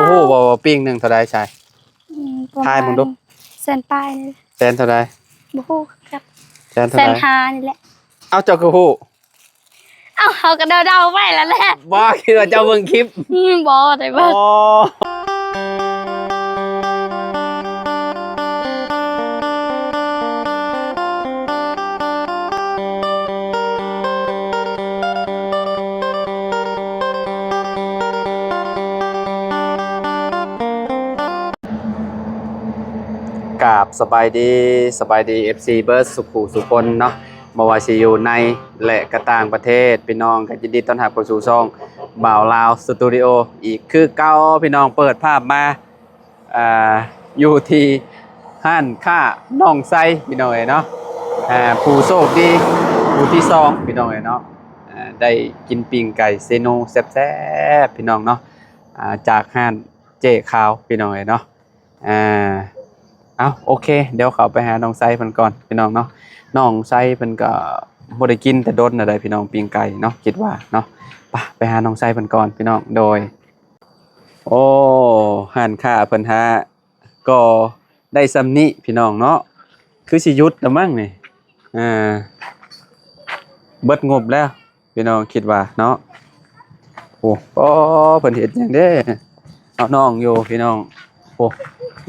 ຮູ້ບໍ່ວ່າປີ້ງໜຶ່ງເທົ່າໃດຊາຍ? ອືມ ປະມານ ທາຍເບິ່ງດູ ແສນປາຍນີ້ແຫຼະ. ແສນເທົ່າໃດ? ບໍ່ຮູ້ຄືກັນ. ແສນເທົ່າໃດ? ແສນຫ້ານີ້ແຫຼະ. ເອົ້າ ເຈົ້າຄືຮູ້? ເອົ້າ ເຮົາກໍເດົາໆໄປແລ້ວແຫຼະ. ບໍ່ ຄິດວ່າເຈົ້າເບິ່ງຄລິບ. ອືມ ບໍ່ໄດ້ເບິ່ງ. ອໍ ກາບສະບາຍດີ ສະບາຍດີ ເອັຟຊີ ເບິດສຸຂູສຸຄົນເນາະ ບໍ່ວ່າຊິຢູ່ໃນ ແລະ ກະຕ່າງປະເທດ ພີ່ນ້ອງກໍຍິນດີຕ້ອນຮັບເຂົ້າສູ່ຊ່ອງບ່າວລາວສະຕູດິໂອອີກຄືເກົ່າ. ພີ່ນ້ອງ ເປີດພາບມາ ອ່າ ຢູ່ທີ່ຮ້ານຄ້ານ້ອງໄຊ ພີ່ນ້ອງເອີຍເນາະ ອ່າ ຜູ້ໂຊກດີຜູ້ທີສອງ ພີ່ນ້ອງເອີຍເນາະ ອ່າ ໄດ້ກິນປີ້ງໄກ່ເຊໂນແຊບໆ ພີ່ນ້ອງເນາະ ອ່າ ຈາກຮ້ານເຈ້ຂາວ ພີ່ນ້ອງເອີຍເນາະ. ອ່າ ເອົ້າ ໂອເຄ ດຽວເຂົ້າໄປຫານ້ອງໄຊເພິ່ນກ່ອນ ພີ່ນ້ອງເນາະ. ນ້ອງໄຊເພິ່ນກໍບໍ່ໄດ້ກິນແຕ່ດົນແລ້ວໃດ໋ ພີ່ນ້ອງ ປີ້ງໄກ່ເນາະ ຄິດວ່າເນາະ. ໄປ ໄປຫານ້ອງໄຊເພິ່ນກ່ອນ ພີ່ນ້ອງ. ໂດຍ ໂອ້ ຮ້ານຄ້າເພິ່ນຫາກໍໄດ້ສ່ຳນີ້ ພີ່ນ້ອງເນາະ ຄືຊິຢຸດລະມັ້ງນີ້ ອ່າ ເບິດງົບແລ້ວ ພີ່ນ້ອງ ຄິດວ່າເນາະ. ໂອ້ ໂອ້ ເພິ່ນເຮັດຫຍັງເດ້ ເອົານ້ອງຢູ່ ພີ່ນ້ອງ. ໂອ້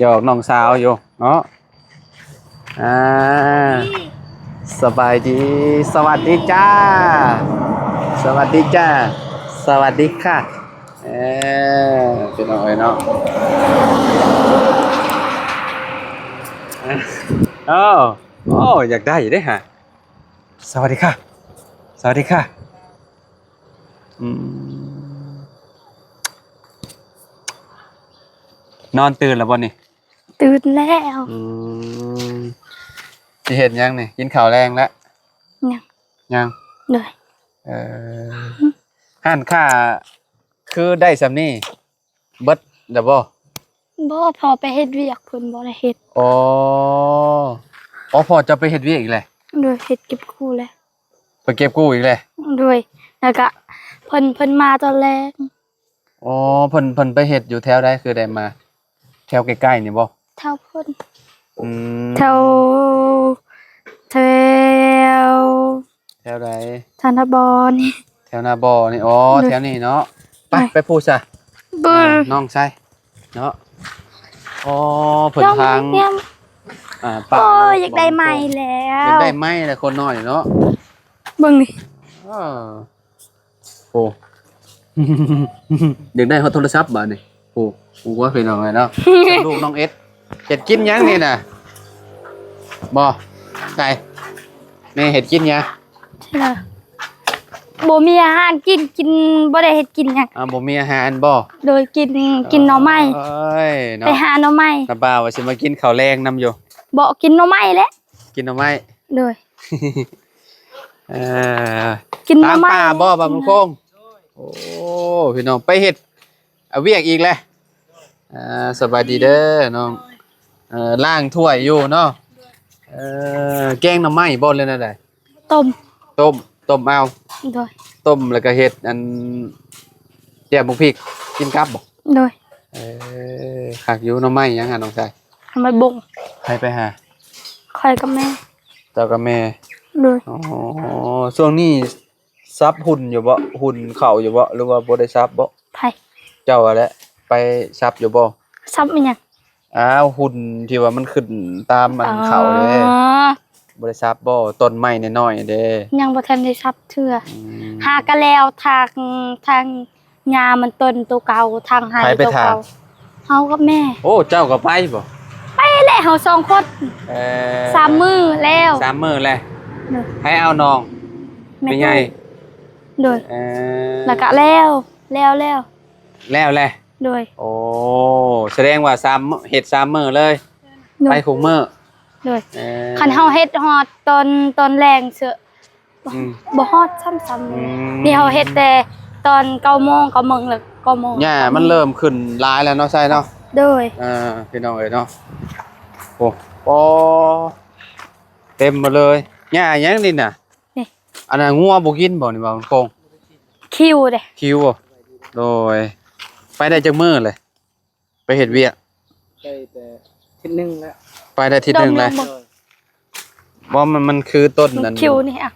ຢອກນ້ອງສາວຢູ່ເນາະ. ອ່າ ສະບາຍດີ ສະຫວັດດີຈ້າ ສະຫວັດດີຈ້າ ສະຫວັດດີຄ່ະ. ເອີ ພີ່ນ້ອງເອີຍເນາະ ເອີ ໂອ້ ຢາກໄດ້ເດ້ຫະ. ສະຫວັດດີຄ່ະ ສະຫວັດດີຄ່ະ. ອືມ ນອນຕື່ນແລ້ວບໍ່ນີ້? ຕື່ນແລ້ວ. ອືມ ຊິເຮັດຫຍັງນີ້? ກິນເຂົ້າແລງແລ້ວ? ຍັງ. ຍັງ? ໂດຍ. ເອີ ຮ້ານຄ້າຄືໄດ້ສ່ຳນີ້ ເບິດແລ້ວບໍ່? ບໍ່ ພໍ່ໄປເຮັດວຽກ ເພິ່ນບໍ່ໄດ້ເຮັດ. ອໍ ອໍ ພໍ່ເຈົ້າໄປເຮັດວຽກອີກແລ້ວ? ໂດຍ ເຮັດເກັບກູ້ແລ້ວ. ໄປເກັບກູ້ອີກແລ້ວ? ໂດຍ ແລ້ວກະເພິ່ນ ເພິ່ນມາຕອນແລງ. ອໍ ເພິ່ນ ເພິ່ນໄປເຮັດຢູ່ແຖວໃດ? ຄືໄດ້ມາ ແຖວໃກ້ໆນີ້ບໍ່? ແຖວພຸ້ນ. ອືມ ແຖວ ແຖວ ແຖວໃດ? ທານາບໍນີ້. ແຖວນາບໍນີ້. ອໍ ໂດຍ ແຖວນີ້ເນາະ. ໄປ ໂດຍ ໄປພູຊະ. ເບິ່ງ ອ່າ ນ້ອງຊາຍເນາະ. ອໍ ເພິ່ນທາງ ອ່າ ປ່າ. ໂອ້ ຢາກໄດ້ໄມ້ແລ້ວ ຢາກໄດ້ໄມ້ແລ້ວ ຄົນນ້ອຍເນາະ. ເບິ່ງນີ້. ເອີ ໂອ້ ຢາກໄດ້ຮອດໂທລະສັບບາດນີ້. ໂອ້ ຮູ້ວ່າເປັນຫຍັງເນາະ. ລູກນ້ອງເອັດ ເຮັດກິນຫຍັງນີ້ນະ? ບໍ່ ໃສ່ ແມ່ເຮັດກິນຫຍັງ? ບໍ່ມີອາຫານກິນ ກິນ ບໍ່ໄດ້ເຮັດກິນຫຍັງ. ອ່າ ບໍ່ມີອາຫານບໍ່? ໂດຍ ກິນ ກິນໜໍ່ໄມ້. ໂອ້ຍເນາະ ໄປຫາໜໍ່ໄມ້. ຕາບ່າວວ່າຊິມາກິນເຂົ້າແລງນຳຢູ່. ບໍ່ ກິນໜໍ່ໄມ້ແຫຼະ. ກິນໜໍ່ໄມ້. ໂດຍ. ເອີ ກິນໜໍ່ໄມ້ ຕາມປ່າບໍ່ ບາງຄົງ? ໂອ້ ພີ່ນ້ອງ ໄປເຮັດ ອາ ວຽກອີກແລ້ວ. ອ່າ ສະບາຍດີເດີນ້ອງ. ເອີ ລ້າງຖ້ວຍຢູ່ເນາະ. ເອີ ແກງໜໍ່ໄມ້ບໍ່ ຫຼືແນວໃດ? ຕົ້ມ. ຕົ້ມ ຕົ້ມເອົາ. ໂດຍ. ຕົ້ມແລ້ວກໍເຮັດອັນ ແຈ່ວໝາກພິກ ກິນກັບບໍ່? ໂດຍ. ເອີ ຄັກຢູ່. ໜໍ່ໄມ້ຫຍັງຫະ ນ້ອງຊາຍ? ໜໍ່ໄມ້ບົງ. ໃຜໄປຫາ? ຂ້ອຍກັບແມ່. ເຈົ້າກັບແມ່. ໂດຍ. ອໍ ຊ່ວງນີ້ສັບຫຸ່ນຢູ່ບໍ່? ຫຸ່ນເຂົ້າຢູ່ບໍ່ ຫຼືວ່າບໍ່ໄດ້ສັບບໍ່? ໃຜ? ເຈົ້າຫັ້ນແຫຼະ ໄປສັບຢູ່ບໍ່? ສັບອີຫຍັງ? ອ້າວ ຫຸ່ນທີ່ວ່າມັນຂຶ້ນຕາມອັນເຂົ້າເດ້. ອໍ ບໍ່ໄດ້ສັບບໍ່? ຕົ້ນໄມ້ນ້ອຍໆເດ້. ຍັງບໍ່ທັນໄດ້ສັບເທື່ອ. ອືມ ຫາກະແລ້ວ ທາງ ທາງຫຍ້າມັນຕົ້ນໂຕເກົ່າ ທາງໄຮ່ໂຕເກົ່າ. ໃຜໄປຖາງ? ເຮົາກັບແມ່. ໂອ້ ເຈົ້າກໍໄປບໍ່? ໄປແຫຼະ ເຮົາສອງຄົນ. ເອີ ສາມມື້ແລ້ວ. ສາມມື້ແລ້ວ. ໂດຍ. ໃຜເອົານ້ອງ? ແມ່ໃຫຍ່. ໂດຍ. ເອີ ແລ້ວກະແລ້ວ ແລ້ວ ແລ້ວ ແລ້ວແຫຼະ. ໂດຍ. ໂອ້ ສະແດງວ່າສາມ ເຮັດສາມມື້ເລີຍ. ໂດຍ. ໄປຄຸມື້. ໂດຍ. ເອີ ຄັນເຮົາເຮັດຮອດຕອນ ຕອນແລງເສີ ອືມ ບໍ່ຮອດຊ້ຳ ຊ້ຳ. ອືມ ນີ້ເຮົາເຮັດແຕ່ຕອນເກົ້າໂມງ ເກົ້າໂມງ ແລ້ວເກົ້າໂມງ. ຫຍ້າມັນເລີ່ມຂຶ້ນຫຼາຍແລ້ວເນາະ ໃຊ່ເນາະ. ໂດຍ. ເອີ ພີ່ນ້ອງເອີຍເນາະ. ໂອ້ ໂອ້ ເຕັມໝົດເລີຍ. ຫຍ້າຫຍັງນີ້ນະ? ນີ້ ອັນນັ້ນງົວບໍ່ກິນບໍ່ນີ້ ວ່າມັນໂປ່ງ? ຄິວເດ້. ຄິວ. ໂດຍ. ໄປໄດ້ຈັກມື້ເລີຍ? ໄປເຮັດວຽກ ໄດ້ແຕ່ທິດໜຶ່ງແລ້ວ ໄປໄດ້ທິດໜຶ່ງແລ້ວ ດອກໜຶ່ງບໍ່? ບໍ່ ມັນ ມັນຄືຕົ້ນນັ້ນ ຄິວນີ້ອະ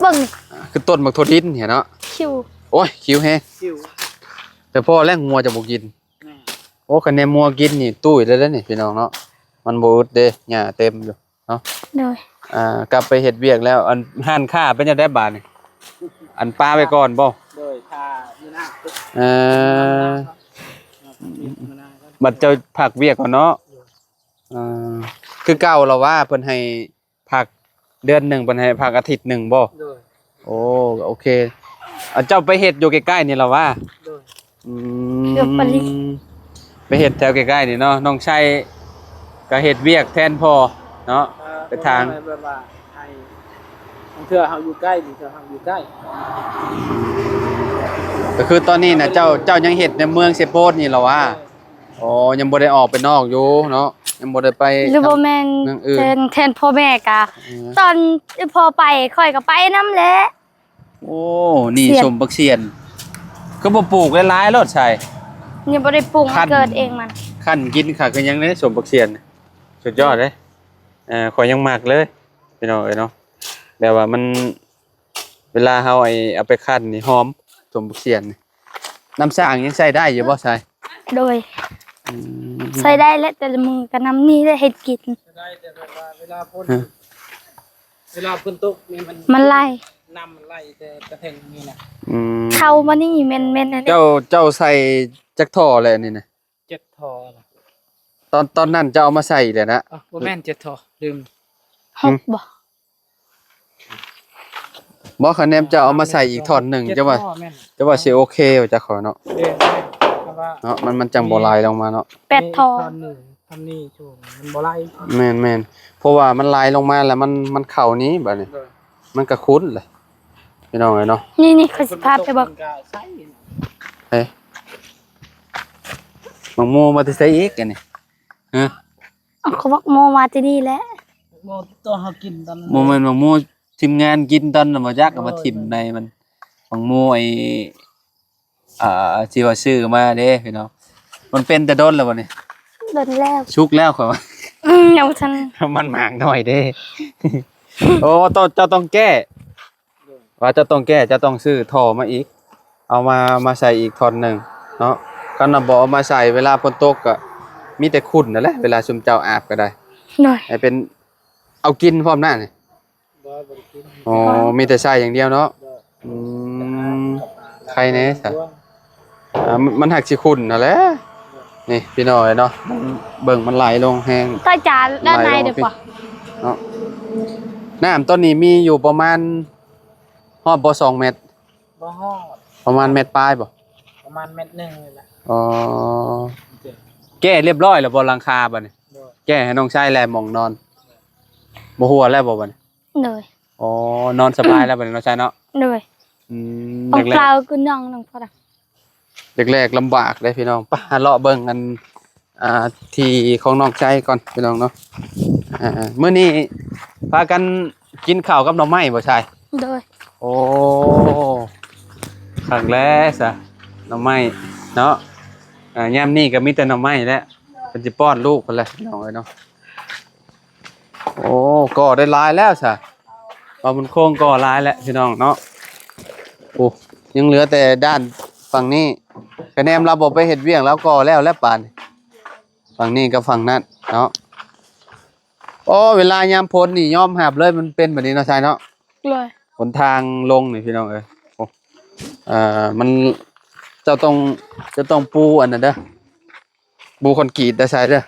ເບິ່ງນີ້ ຄືຕົ້ນບັກຖົ່ວດິນນີ້ເນາະ ຄິວ ໂອ້ຍ ຄິວແຮງ ຄິວ ແຕ່ພໍແລ້ວງົວຈະບໍ່ກິນ ແມ່ນ ໂອ້ ຄັນແມ່ນງົວກິນນີ້ຕຸ້ຍເລີຍເດ້ນີ້ພີ່ນ້ອງເນາະ ມັນບໍ່ອຶດເດ້ ຫຍ້າເຕັມຢູ່ເນາະ ໂດຍ ອ່າ ກັບໄປເຮັດວຽກແລ້ວ ອັນຮ້ານຄ້າເປັນຈັ່ງໃດບາດນີ້ ອັນປະໄວ້ກ່ອນບໍ່? ໂດຍ ຖ້າຢູ່ນະ ເອີ ບັດເຈົ້າພັກວຽກກ່ອນເນາະ ໂດຍ ເອີ ຄືເກົ່າລະວ່າ ເພິ່ນໃຫ້ພັກເດືອນໜຶ່ງ ເພິ່ນໃຫ້ພັກອາທິດໜຶ່ງບໍ່? ໂດຍ ໂອ້ ໂອເຄ ອາ ເຈົ້າໄປເຮັດຢູ່ໃກ້ໆນີ້ລະວ່າ? ໂດຍ ອືມ ເກືອບປະລິ ໄປເຮັດແຖວໃກ້ໆນີ້ເນາະ ນ້ອງໄຊກໍເຮັດວຽກແທນພໍ່ເນາະ ເອີ ໄປທາງ ແບບວ່າໃຫ້ ບາງເທື່ອເຮົາຢູ່ໃກ້ ບາງເທື່ອເຮົາຢູ່ໃກ້ ກໍຄືຕອນນີ້ນະ ເຈົ້າ ເຈົ້າຍັງເຮັດໃນເມືອງເຊໂປນນີ້ລະວ່າ? ໂດຍ ອໍ ຍັງບໍ່ໄດ້ອອກໄປນອກຢູ່ເນາະ ຍັງບໍ່ໄດ້ໄປ ຫຼືບໍ່ແມ່ນ ທາງອື່ນ ແທນ ແທນພໍ່ແມ່ກະ ເອີ ຕອນພໍ່ໄປ ຂ້ອຍກໍໄປນຳແຫຼະ. ໂອ້ ນີ້ ສວນ ສົ້ມບັກສຽນ ຄືບໍ່ປູກຫຼາຍໆໂລດໃສ່ ຍັງບໍ່ໄດ້ປູກ ມັນເກີດເອງມັນ ຄັນກິນຄັກຄືຫຍັງເດ້ ສົ້ມບັກສຽນ ສຸດຍອດເດ້ ເອີ ຂ້ອຍຍັງມັກເລີຍ ພີ່ນ້ອງເອີຍເນາະ ແບບວ່າມັນ ເວລາເຮົາໄອ້ເອົາໄປຄັ້ນນີ້ຫອມ ສົ້ມບັກສຽນນີ້ ນ້ຳສ້າງຍັງໃຊ້ໄດ້ຢູ່ບໍ່ຊາຍ? ໂດຍ ອືມ ໃຊ້ໄດ້ແຫຼະ ແຕ່ລະມື້ກໍນ້ຳນີ້ແຫຼະເຮັດກິນ ໃຊ້ໄດ້ ແຕ່ແບບວ່າເວລາຝົນ ຮະ ເວລາຝົນຕົກນີ້ມັນ ມັນໄຫຼ ນ້ຳມັນໄຫຼແຕ່ກະແທງນີ້ນະ ອືມ ເຂົ້າມານີ້ແມ່ນ ແມ່ນອັນນີ້ ເຈົ້າ ເຈົ້າໃສ່ຈັກທໍ່ແລ້ວນີ້ນະ? ເຈັດທໍ່ລະ ຕອນ ຕອນນັ້ນເຈົ້າເອົາມາໃສ່ແລ້ວນະ ເອີ ບໍ່ແມ່ນເຈັດທໍ່ ລືມ ຫົກບໍ່? ບໍ່ ຄະແນນເຈົ້າເອົາມາໃສ່ອີກທ່ອນໜຶ່ງ ເຈົ້າວ່າ ເຈັດທໍ່ແມ່ນ ເຈົ້າວ່າຊິໂອເຄບໍ່ຈັກຂ້ອຍເນາະ ແມ່ນ ແມ່ນ ເນາະ ມັນ ມັນຈັ່ງບໍ່ໄຫຼລົງມາເນາະ ແປດທໍ່ ທ່ອນໜຶ່ງ ທ່ອນນີ້ ມັນບໍ່ໄຫຼ ແມ່ນໆ ເພາະວ່າມັນໄຫຼລົງມາແລ້ວ ມັນ ມັນເຂົ້ານີ້ບາດນີ້ ໂດຍ ມັນກະຂຸ້ນແຫຼະ ພີ່ນ້ອງເອີຍເນາະ ນີ້ໆ ຂ້ອຍຊິພາໄປເບິ່ງ ມັນກະໃສ ເອີ ໝາກໂມມາແຕ່ໃສອີກອັນນີ້? ຮະ ເອົາ ເຂົາໝາກໂມມາແຕ່ນີ້ແຫຼະ ໝາກໂມຕົວເຮົາກິນຕອນນັ້ນ ບໍ່ແມ່ນໝາກໂມທີມງານກິນຕອນນັ້ນບໍ່ຈັກ ເອົາມາຖິ້ມໃນມັນ ໝາກໂມໄອ້ ອ່າ ທີ່ວ່າຊື້ມາເດ້ພີ່ນ້ອງ ມັນເປັນແຕ່ດົນແລ້ວບໍ່ນີ້? ດົນແລ້ວ ສຸກແລ້ວຂ້ອຍວ່າ ອືມ ຍັງບໍ່ທັນ ມັນໝາກນ້ອຍເດ້ ໂອ້ ຕ້ອງ ເຈົ້າຕ້ອງແກ້ ວ່າເຈົ້າຕ້ອງແກ້ ເຈົ້າຕ້ອງຊື້ທໍ່ມາອີກ ເອົາມາ ມາໃສ່ອີກທ່ອນໜຶ່ງເນາະ ຄັນວ່າບໍ່ເອົາມາໃສ່ ເວລາຝົນຕົກກໍມີແຕ່ຂຸ້ນນັ້ນແຫຼະ ເວລາຊຸມເຈົ້າອາບກໍໄດ້ ໂດຍ ໃຫ້ເປັນ ເອົາກິນພ້ອມນັ້ນ ບໍ່ ບໍ່ໄດ້ກິນ ອໍ ມີແຕ່ໃສ່ຢ່າງດຽວເນາະ ໂດຍ ອືມ ໄຄແດ່ຊະ ອ່າ ມັນ ມັນຫາກຊິຂຸ້ນຫັ້ນແຫຼະ ນີ້ພີ່ນ້ອງເອີຍເນາະ ເບິ່ງມັນໄຫຼລົງແຮງ ໃຕ້ຈານດ້ານໃນເດີກວ່າ ເນາະ ນ້ຳຕອນນີ້ມີຢູ່ປະມານ ຮອດບໍ່ສອງແມັດ? ບໍ່ຮອດ ປະມານແມັດປາຍບໍ່? ປະມານແມັດໜຶ່ງນີ້ແຫຼະ ອໍ ແກ້ຮຽບຮ້ອຍແລ້ວບໍ່ຫຼັງຄາບາດນີ້? ໂດຍ ແກ້ໃຫ້ນ້ອງຊາຍແລ້ວໝ່ອງນອນ ບໍ່ຮົ່ວແລ້ວບໍ່ບາດນີ້? ໂດຍ ອໍ ນອນສະບາຍແລ້ວບາດນີ້ເນາະຊາຍເນາະ ໂດຍ ອືມ ຂອງເຮົາກໍນ້ອງ ນ້ອງພໍດຳ ແລກໆລຳບາກເດ້ພີ່ນ້ອງ ໄປຫາເລາະເບິ່ງອັນ ອ່າ ທີ່ຂອງນ້ອງໄຊກ່ອນພີ່ນ້ອງເນາະ ອ່າ ມື້ນີ້ພາກັນກິນເຂົ້າກັບໜໍ່ໄມ້ບໍ່ຊາຍ? ໂດຍ ໂອ້ ຄັກແລ້ວຊະ ໜໍ່ໄມ້ເນາະ ອ່າ ຍາມນີ້ກໍມີແຕ່ໜໍ່ໄມ້ແຫຼະ ເພິ່ນຊິປ້ອນລູກເພິ່ນແຫຼະພີ່ນ້ອງເອີຍເນາະ. ໂອ້ ກໍ່ໄດ້ຫຼາຍແລ້ວຊະ ບ່າວບຸນຄົງກໍ່ຫຼາຍແລ້ວພີ່ນ້ອງເນາະ ໂອ້ ຍັງເຫຼືອແຕ່ດ້ານຝັ່ງນີ້ ກະແນມລາວບໍ່ໄປເຮັດວຽກ ລາວກໍ່ແລ້ວແຫຼະປານນີ້ ຝັ່ງນີ້ກັບຝັ່ງນັ້ນເນາະ ໂອ້ ເວລາຍາມຝົນນີ້ຍອມຮັບເລີຍ ມັນເປັນແບບນີ້ເນາະຊາຍເນາະ ໂດຍ ຫົນທາງລົງນີ້ພີ່ນ້ອງເອີຍ ໂອ້ ເອີ ມັນ ເຈົ້າຕ້ອງ ເຈົ້າຕ້ອງປູອັນນັ້ນເດີ ປູຄອນກຣີດໄດ້ຊາຍເດີ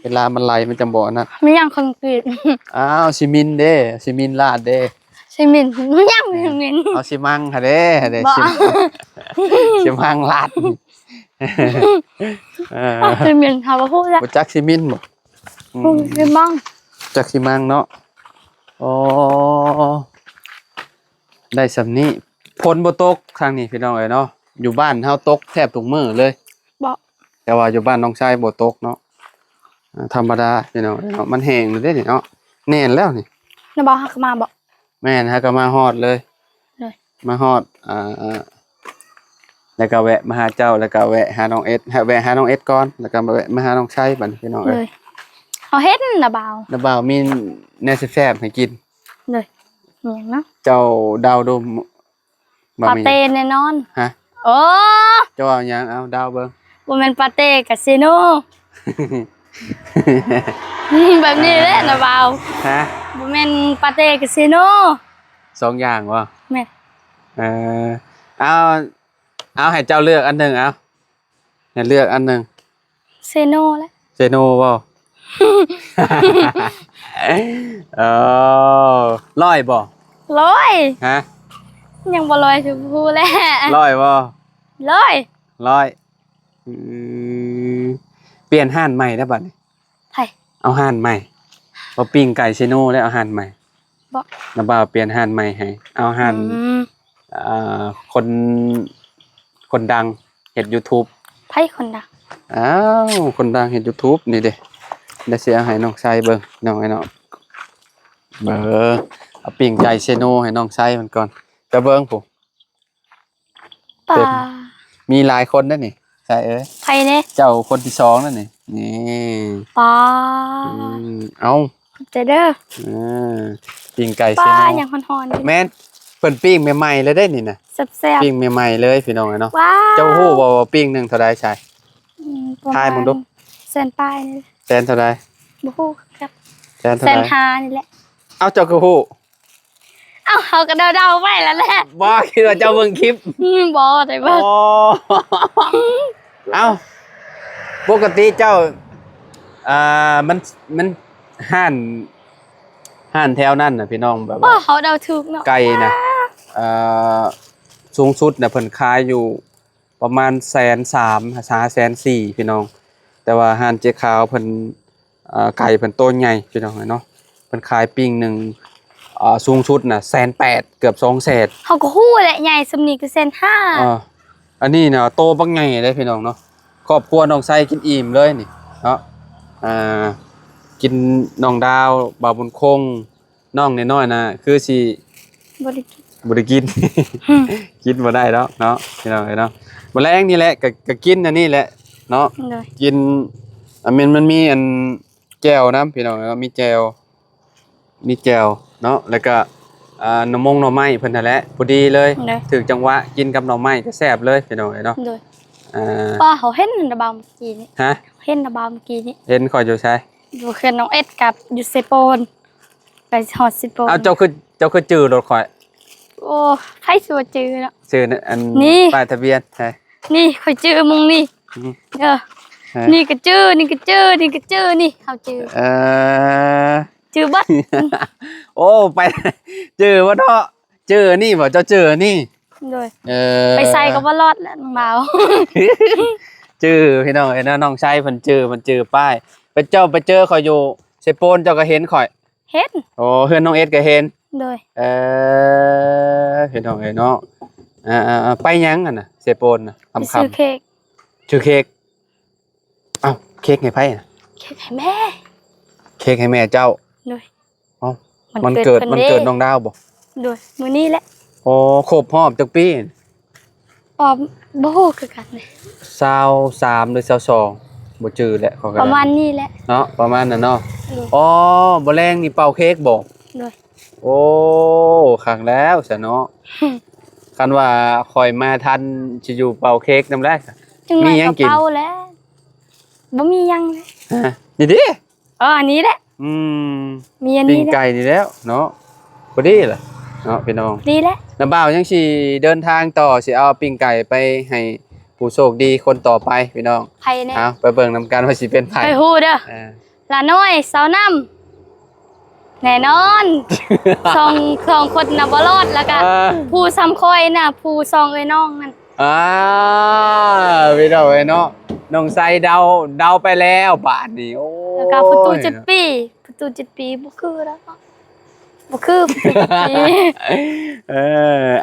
ເວລາມັນໄຫຼມັນຈັ່ງບໍ່ອັນນັ້ນ ແມ່ນຫຍັງຄອນກຣີດ? ອ້າວ ຊີມິນເດ້ ຊີມິນລາດເດ້ ຊີມິນ ແມ່ນຫຍັງຊີມິນ? ເອົາຊີມັງຫັ້ນເດ້ ຫັ້ນເດ້ ຊີມັງລາດ ເອີ ອ້າວ ຊີມິນ ເຮົາບໍ່ຮູ້ຈັກ ຮູ້ຈັກຊີມິນບໍ່? ອືມ ຮູ້ຊີມັງ ຈັກຊີມັງເນາະ ອໍ ໄດ້ສ່ຳນີ້ ຝົນບໍ່ຕົກທາງນີ້ພີ່ນ້ອງເອີຍເນາະ ຢູ່ບ້ານເຮົາຕົກແທບທຸກມື້ເລີຍ ບໍ່ ແຕ່ວ່າຢູ່ບ້ານນ້ອງຊາຍບໍ່ຕົກເນາະ ອ່າ ທຳມະດາພີ່ນ້ອງເອີຍເນາະ ມັນແຫ້ງແລ້ວເດ້ນີ້ເນາະ ແໜ້ນແລ້ວນີ້ ນະບໍ່ ເຮົາກໍມາບໍ່? ແມ່ນ ເຮົາກໍມາຮອດເລີຍ ໂດຍ ມາຮອດ ອ່າ ອ່າ ລະກະແວະມາຫາເຈົ້າ ລະກະແວະຫານ້ອງເອັດ ແວະຫານ້ອງເອັດກ່ອນ ລະກະແວະມາຫານ້ອງໄຊບັດນີ້ ພີ່ນ້ອງເອີຍ. ໂດຍ ເຮົາເຫັນນະບ່າວ ນ້າບ່າວມີແນວແຊບໆໃຫ້ກິນ. ໂດຍ ມີຫຍັງເນາະ? ເຈົ້າເດົາດູ ວ່າ ປາເຕ້ແນ່ນອນ. ຮະ? ໂອ້ ເຈົ້າວ່າຫຍັງ? ເອົາ ເດົາເບິ່ງ. ບໍ່ແມ່ນປາເຕ້ກາຊີໂນ ແບບນີ້ແຫຼະນະບ່າວ. ຮະ? ບໍ່ແມ່ນປາເຕ້ກາຊີໂນ ສອງຢ່າງບໍ່? ແມ່ນ. ເອີ ເອົາ ເອົາ ໃຫ້ເຈົ້າເລືອກອັນໜຶ່ງ ເອົາ ໃຫ້ເລືອກອັນໜຶ່ງ. ເຊໂນແຫຼະ. ເຊໂນບໍ່? ເອີ ຮ້ອຍບໍ່? ຮ້ອຍ. ຮະ? ຍັງບໍ່ຮ້ອຍ ຊິຮູ້ແຫຼະ. ຮ້ອຍບໍ່? ຮ້ອຍ. ຮ້ອຍ. ອືມ ປ່ຽນຮ້ານໃໝ່ແລ້ວບັດນີ້. ໃຜ? ເອົາຮ້ານໃໝ່. ບໍ່ ປີ້ງໄກ່ເຊໂນແລ້ວ ເອົາຮ້ານໃໝ່. ບໍ່ ນ້າບ່າວປ່ຽນຮ້ານໃໝ່ໃຫ້ ເອົາຮ້ານ ອືມ ເອີ ຄົນ ຄົນດັງເຮັດຢູທູບ. ໃຜຄົນດັງ? ອ້າວ ຄົນດັງເຮັດຢູທູບນີ້ເດ້. ດຽວຊິເອົາໃຫ້ນ້ອງໄຊເບິ່ງ ນ້ອງໄອ້ນ້ອງ ເບິ່ງ ເອົາປີ້ງໄກ່ເຊໂນໃຫ້ນ້ອງໄຊມັນກ່ອນ. ຈະເບິ່ງພຸ້ນ ປາ ເປັນ ມີຫຼາຍຄົນເດ້ນີ້ ໃສເອີຍ. ໃຜແດ່? ເຈົ້າຄົນທີສອງແລ້ວນີ້. ນີ້ ປາ ອືມ ເອົາ ຂອບໃຈເດີ. ເອີ ປີ້ງໄກ່ເຊໂນ ປາ ຫຍັງຮ້ອນໆຢູ່. ແມ່ນ ເພິ່ນປີ້ງໃໝ່ໆເລີຍເດ້ນີ້ນະ ແຊບໆ ປີ້ງໃໝ່ໆເລີຍ ພີ່ນ້ອງເອີຍເນາະ. ວ້າວ ເຈົ້າຮູ້ບໍ່ວ່າປີ້ງໜຶ່ງເທົ່າໃດ? ໃສ ອືມ ປະມານ ທາຍເບິ່ງດູ ແສນປາຍນີ້ແຫຼະ. ແສນເທົ່າໃດ? ບໍ່ຮູ້ຄືກັນ. ແສນເທົ່າໃດ? ແສນຫ້ານີ້ແຫຼະ. ເອົ້າ ເຈົ້າຄືຮູ້? ເອົ້າ ເຮົາກໍເດົາໆໄປແລ້ວແຫຼະ. ບໍ່ ຄິດວ່າເຈົ້າເບິ່ງຄລິບ. ອືມ ບໍ່ໄດ້ເບິ່ງ. ອໍ ເອົ້າ ປົກກະຕິເຈົ້າ ອ່າ ມັນ ມັນ ຮ້ານ ຮ້ານແຖວນັ້ນນະ ພີ່ນ້ອງ ແບບວ່າ ໂອ້ ເຮົາເດົາຖືກເນາະ ໄກ່ນະ ອ່າ ສູງສຸດນະ ເພິ່ນຂາຍຢູ່ ປະມານແສນສາມຫາແສນສີ່ ພີ່ນ້ອງ. ແຕ່ວ່າຮ້ານເຈ້ຂາວເພິ່ນ ເອີ ໄກ່ເພິ່ນໂຕໃຫຍ່ ພີ່ນ້ອງເອີຍເນາະ. ເພິ່ນຂາຍປີ້ງໜຶ່ງ ເອີ ສູງສຸດນະແສນແປດ ເກືອບສອງແສນ. ເຮົາກໍຮູ້ແຫຼະ ໃຫຍ່ສ່ຳນີ້ກໍແສນຫ້າ. ເອີ ອັນນີ້ນະໂຕບັກໃຫຍ່ເດ້ ພີ່ນ້ອງເນາະ. ຄອບຄົວນ້ອງໄຊກິນອີ່ມເລີຍນີ້ເນາະ. ອ່າ ກິນ ນ້ອງດາວ ບ່າວບຸນຄົງ ນ້ອງນ້ອຍໆນະ ຄືຊິບໍ່ໄດ້ກິນ ບໍ່ໄດ້ກິນ ກິນບໍ່ໄດ້ດອກເນາະ ພີ່ນ້ອງເອີຍເນາະ. ມື້ແລງນີ້ແຫຼະ ກະ ກະກິນອັນນີ້ແຫຼະເນາະ. ໂດຍ ກິນ ອາ ແມ່ນ ມັນມີອັນແຈ່ວນຳ ພີ່ນ້ອງເນາະ ມີແຈ່ວ ມີແຈ່ວເນາະ ແລ້ວກະ ອ່າ ໜໍ່ມົງໜໍ່ໄມ້ເພິ່ນຫັ້ນແຫຼະ ພໍດີເລີຍ. ໂດຍ ຖືກຈັງຫວະ ກິນກັບໜໍ່ໄມ້ກະແຊບເລີຍ ພີ່ນ້ອງເອີຍເນາະ. ໂດຍ ອ່າ ປ້າ ເຮົາເຫັນນະບ່າວມື້ກີ້ນີ້. ຮະ? ເຫັນນະບ່າວມື້ກີ້ນີ້. ເຫັນຂ້ອຍຢູ່ໃສ? ຢູ່ເຂື່ອນນ້ອງເອັດກັບຢູ່ເຊໂປນ. ໄປຮອດເຊໂປນ. ເອົ້າ ເຈົ້າຄື ເຈົ້າຄືຈື່ລົດຂ້ອຍ? ໂອ້ ໃຜຊິບໍ່ຈື່ເນາະ ຊື່ອັນ ນີ້ ປ້າຍທະບຽນໃສ? ນີ້ຂ້ອຍຈື່ໝ່ອງນີ້. ອືມ ເອີ ເອີ ນີ້ກໍຈື່ ນີ້ກໍຈື່ ນີ້ກໍຈື່ ນີ້ເຮົາຈື່. ເອີ ຈື່ເບິດ. ໂອ້ ໄປ ຈື່ບໍ່ເນາະ ຈື່ນີ້ບໍ່ ເຈົ້າຈື່ນີ້. ໂດຍ ເອີ ໄປໃສກໍບໍ່ລອດແຫຼະນ້ອງລາວ. ຈື່ ພີ່ນ້ອງເອີຍເນາະ ນ້ອງໄຊເພິ່ນຈື່ ເພິ່ນຈື່ປ້າຍ. ໄປ ເຈົ້າໄປເຈີຂ້ອຍຢູ່ເຊໂປນ ເຈົ້າກໍເຫັນຂ້ອຍ. ເຫັນ. ໂອ້ ເຮືອນນ້ອງເອັດກໍເຫັນ. ໂດຍ ເອີ ພີ່ນ້ອງເອີຍເນາະ. ອ່າ ໄປຫຍັງຫັ້ນນະ ເຊໂປນນະ? ຄ່ຳໆ ຊື້ເຄັກ. ຊື້ເຄັກ. ເອົ້າ ເຄັກໃຫ້ໃຜນະ? ເຄັກໃຫ້ແມ່. ເຄັກໃຫ້ແມ່ເຈົ້າ? ໂດຍ. ເອົ້າ ວັນເກີດ ວັນເກີດເພິ່ນເດ້ ວັນເກີດນ້ອງດາວບໍ່? ໂດຍ ມື້ນີ້ແຫຼະ. ໂອ້ ຄົບຮອບຈັກປີ? ອໍ ບໍ່ຮູ້ຄືກັນເດ້ ຊາວສາມຫຼືຊາວສອງ ບໍ່ຈື່ແຫຼະ ຂ້ອຍກໍ ປະມານນີ້ແຫຼະເນາະ ປະມານນັ້ນເນາະ. ໂດຍ. ອໍ ມື້ແລງນີ້ເປົ່າເຄັກບໍ່? ໂດຍ. ໂອ້ ຄັກແລ້ວຊະເນາະ. ຄັນວ່າຂ້ອຍມາທັນ ຊິຢູ່ເປົ່າເຄັກນຳແຫຼະ. ມີຫຍັງກິນ? ເປົ່າແລ້ວ ບໍ່ມີຫຍັງເລີຍ. ຮະ? ນີ້ເດ້. ອໍ ອັນນີ້ແຫຼະ. ອືມ ມີອັນນີ້ແຫຼະ ປີ້ງໄກ່ນີ້ແຫຼະເນາະ ພໍດີລະເນາະ ພີ່ນ້ອງ. ດີແຫຼະ. ນ້າບ່າວຍັງຊິເດີນທາງຕໍ່ ຊິເອົາປີ້ງໄກ່ໄປໃຫ້ຜູ້ໂຊກດີຄົນຕໍ່ໄປ ພີ່ນ້ອງ. ໃຜແນ່? ເອົາ ໄປເບິ່ງນຳກັນວ່າຊິເປັນໃຜ. ຂ້ອຍຮູ້ເດີ. ເອີ ຫຼ້ານ້ອຍ ສາວນ້ຳ ແນ່ນອນ. ສອງ ສອງຄົນນະບໍ່ລອດ ແລ້ວກະ ເອີ ຜູ້ສ່ຳຂ້ອຍນະ ຜູ້ສອງເອື້ອຍນ້ອງນັ້ນ. ອ່າ ພີ່ນ້ອງເອີຍເນາະ ນ້ອງໄຊເດົາ ເດົາໄປແລ້ວບາດນີ້. ໂອ້ຍ ແລ້ວກໍປະຕູເຈັດປີ ປະຕູເຈັດປີ ບໍ່ຄືແລ້ວເນາະ ບໍ່ຄືປະຕູເຈັດປີ. ເອີ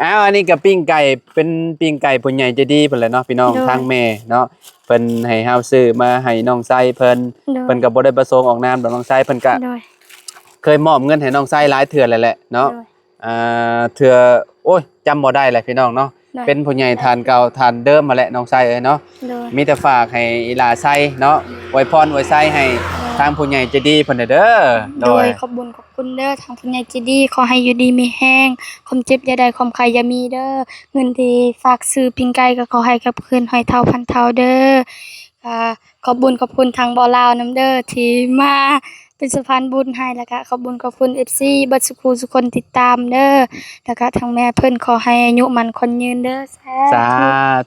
ອ້າວ ອັນນີ້ກໍປີ້ງໄກ່ ເປັນປີ້ງໄກ່ຜູ້ໃຫຍ່ໃຈດີເພິ່ນແຫຼະເນາະ ພີ່ນ້ອງ. ໂດຍ. ທາງແມ່ເນາະ ເພິ່ນໃຫ້ເຮົາຊື້ມາໃຫ້ນ້ອງໄຊເພິ່ນ. ໂດຍ. ເພິ່ນກໍບໍ່ໄດ້ປະສົງອອກນາມດອກ ນ້ອງໄຊເພິ່ນກໍ ໂດຍ ເຄີຍມອບເງິນໃຫ້ນ້ອງໄຊຫຼາຍເທື່ອແລ້ວແຫຼະເນາະ. ໂດຍ. ອ່າ ເທື່ອ ໂອ້ຍ ຈຳບໍ່ໄດ້ແຫຼະ ພີ່ນ້ອງເນາະ. ໂດຍ ເປັນຜູ້ໃຫຍ່ທ່ານເກົ່າທ່ານເດີມຫັ້ນແຫຼະ ນ້ອງໄຊເອີຍເນາະ. ໂດຍ ມີແຕ່ຝາກໃຫ້ອີຫຼ້າໄຊເນາະ ອວຍພອນອວຍໄຊໃຫ້ ໂດຍ ທາງຜູ້ໃຫຍ່ໃຈດີເພິ່ນແດ່ເດີ. ໂດຍ ໂດຍ ຂອບບຸນຂອບຄຸນເດີ ທາງຜູ້ໃຫຍ່ໃຈດີ ຂໍໃຫ້ຢູ່ດີມີແຮງ ຄວາມເຈັບຢ່າໄດ້ ຄວາມໄຂ້ຢ່າມີເດີ. ເງິນທີ່ຝາກຊື້ປີ້ງໄກ່ກໍຂໍໃຫ້ກັບຄືນຮ້ອຍເທົ່າພັນເທົ່າເດີ. ກໍຂອບບຸນຂອບຄຸນທາງບໍ່ລາວນຳເດີ ທີ່ມາເປັນສະພານບຸນໃຫ້ ແລ້ວກະຂອບບຸນຂອບຄຸນເອັຟຊີເບິດສຸຄູ່ສຸຄົນຕິດຕາມເດີ ແລ້ວກະທາງແມ່ເພິ່ນຂໍໃຫ້ອາຍຸໝັ້ນຂວັນຍືນເດີ. ສາ ສາ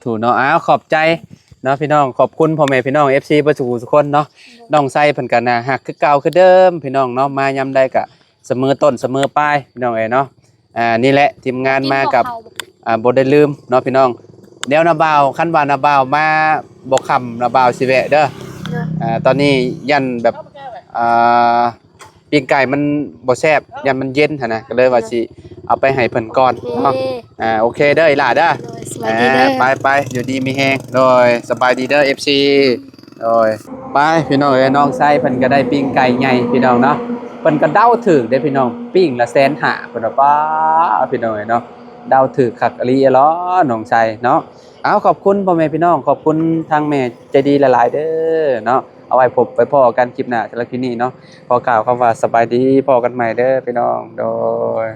ທຸເນາະ. ອ້າວ ຂອບໃຈເນາະພີ່ນ້ອງ ຂອບຄຸນພໍ່ແມ່ພີ່ນ້ອງເອັຟຊີເບິດສຸຄູ່ສຸຄົນເນາະ. ໂດຍ ນ້ອງໄຊເພິ່ນກະໜ້າຮັກຄືເກົ່າຄືເດີມພີ່ນ້ອງເນາະ ມາຍາມໃດກະສະເໝີຕົ້ນສະເໝີປາຍພີ່ນ້ອງເອີຍເນາະ. ອ່າ ນີ້ແຫຼະທີມງານມາກັບ ກິນເຂົ້າບໍ່? ອ່າ ບໍ່ໄດ້ລືມເນາະພີ່ນ້ອງ. ດຽວນ້າບ່າວ ຄັນວ່ານ້າບ່າວມາບໍ່ຄ່ຳ ນ້າບ່າວຊິແວະເດີ. ໂດຍ ອ່າ ຕອນນີ້ຢ້ານແບບ ອ່າ ປີ້ງໄກ່ມັນບໍ່ແຊບ ຢ້ານມັນເຢັນຫັ້ນນະ ກໍເລີຍວ່າ ໂດຍ ຊິເອົາໄປໃຫ້ເພິ່ນກ່ອນເນາະ. ໂອເຄ ອ່າ ໂອເຄເດີອີຫຼ້າເດີ. ໂດຍ ສະບາຍດີເດີ. ອ່າ ໄປໆ ຢູ່ດີມີແຮງ. ໂດຍ ສະບາຍດີເດີ ເອັຟຊີ. ໂດຍ ໄປພີ່ນ້ອງເອີຍ ນ້ອງໄຊເພິ່ນກໍໄດ້ປີ້ງໄກ່ໃຫຍ່ພີ່ນ້ອງເນາະ. ເພິ່ນກໍເດົາຖືກເດ້ພີ່ນ້ອງ ປີ້ງລະແສນຫ້າ ເພິ່ນວ່າ. ປ້າ ພີ່ນ້ອງເອີຍເນາະ ເດົາຖືກຄັກອີ່ຫຼີເນາະ ນ້ອງໄຊເນາະ. ເອົາ ຂອບຄຸນພໍ່ແມ່ພີ່ນ້ອງ ຂອບຄຸນທາງແມ່ໃຈດີຫຼາຍໆເດີເນາະ. ເອົາໄວ້ພົບໄວ້ພໍ້ກັນຄລິບໜ້າ ສຳລັບຄລິບນີ້ເນາະ ຂໍກ່າວຄຳວ່າສະບາຍດີ ພໍ້ກັນໃໝ່ເດີພີ່ນ້ອງ. ໂດຍ.